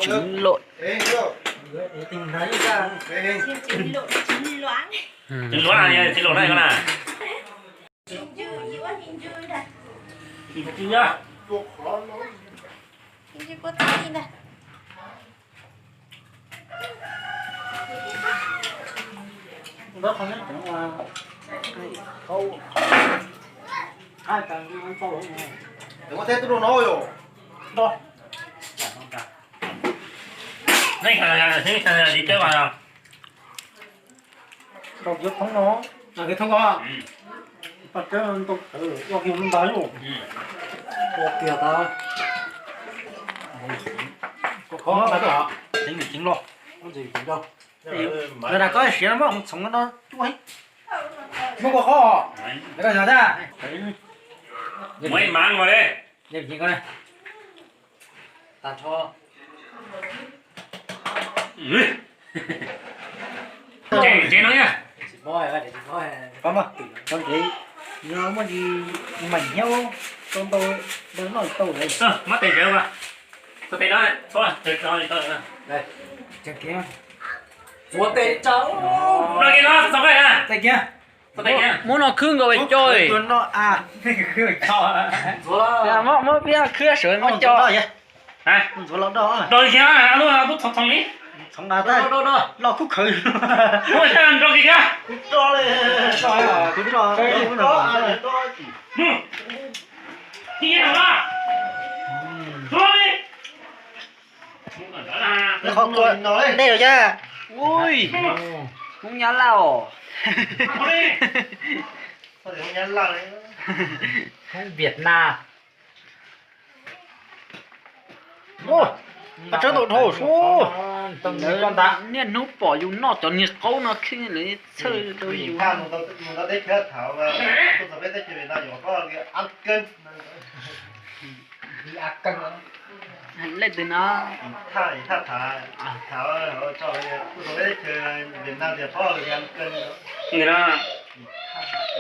Trứng lộn. Trứng lộn, trứng loãng. Trứng loãng, trứng loãng này con à. Trứng dưa, trứng dưa. Trứng dưa có tí này. Ua teb tub rau no yom. Rau kiav thoob no. Kiav thoob ko. Paj tsawb ntau tawv ua kiag ntawd yom. Ua kiag tas. Koj kho tas, ceev ceev los. Lawv dag koj siav no muab txhoov no cuab. Muab kua qhob. Lawv koj yog tas. Muab ib mav ua li. Tag nrho. Tsev no yog. Muaj tsis meem nyob tau ntau, ntau noj tau lawm. Muab tes ntawd mas, txhua tes no, txhua tes no li tau. Txhua tes tau. No kiag no, txhua tes na. Tes kiag. Muab no khwb nkaus coj. Muab, muab peb khwb sawv muab coj. Ntxuav los do. Do kiag, lub txhoov txhoov li. Txhoov los kub khawv. Ua nrog kiag. Kuv tso. Qhov kua dej los yog. Ui, Hmoob Nyab Laj os. Hmoob Việt Nam. Paj tsawb ntau dhau sub. Niaj hnub pom yus noj cov niag qaub no khib lawv txhawj rau yus. Leej twg no?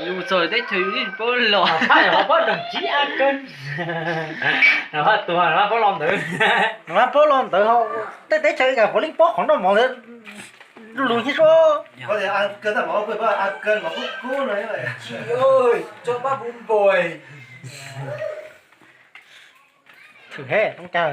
Yus txog teb chaws yus yeej paub los. Paub los ntawd, tej teb chaws puav leej paub qhov noj mov ntawd. Lub lus nyob suab. Thwm he, toob cas.